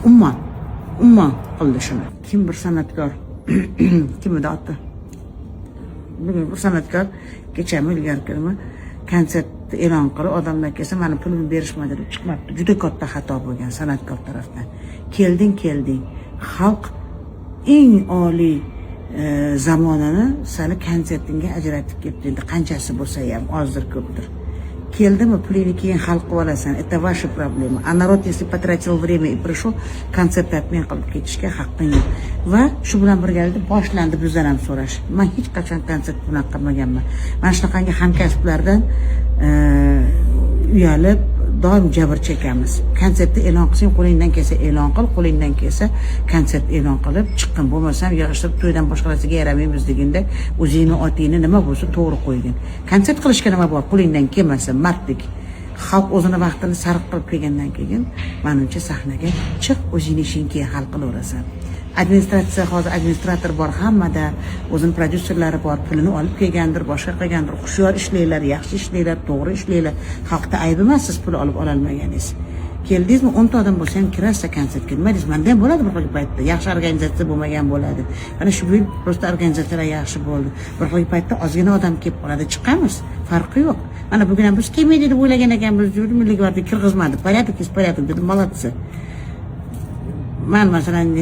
Ummon, Ummon qildi shuni. Kim bir san'atkor, kim edi oti, bugun bir san'atkor kechami, ilgari kunimi konsert e'lon qilib, odamlar kelsa, mani pulimni berishmadi deb chiqmabdi. Juda katta xato bo'lgan san'atkor tarafdan. Kelding, kelding, xalq eng oliy zamonini sani konsertingga ajratib kelibdi. Endi qanchasi bo'lsa ham, ozdir, ko'pdir, keldimi, pulingni keyin hal qilib olasan, это ваша проблема. А народ если потратил время и пришел, konsert отмен qilib ketishga haqqing yo'q. Va shu bilan birgalikda boshlandi bizdan ham so'rash. Man hech qachon konsert bunaqa qilmaganman. Mana shunaqangi hamkasblardan uyalib, doim jabr chekamiz. Konsertni e'lon qilsang, qo'lingdan kelsa e'lon qil, qo'lingdan kelsa konsert e'lon qilib chiqqin, bo'lmasam yig'ishtirib, to'ydan boshqa narsaga yaramaymiz deganda, o'zingni otingni nima bo'lsa to'g'ri qo'ygin. Konsert qilishga nima bor, qo'lingdan kelmasa? Mardlik, xalq o'zini vaqtini sarf qilib kelgandan keyin, manimcha, sahnaga chiq, o'zingni ishingni keyin hal qilaverasan. Administratsiya, hozir administrator bor hammada, o'zini prodyuserlari bor, pulini olib kelgandir, boshqa qilgandir. Hushyor ishlanglar, yaxshi ishlanglar, to'g'ri ishlanglar. Xalqda ayb emas siz pul olib ololmaganingiz. Keldingizmi, 10 ta odam bo'lsa ham kirasizlar konsertga. Nima deysiz, manda ham bo'ladi bir xil paytda, yaxshi organizatsiya bo'lmagan bo'ladi. Mana shu yil просто organizatsiyalar yaxshi bo'ldi. Bir xil paytda ozgina odam kelib qoladi, chiqamiz, farqi yo'q. Mana bugun ham biz kelmaydi deb o'ylagan ekanmiz, Milliy gvardiya kirgizmadi. Порядок есть порядок, dedim, молодцы. Man masalan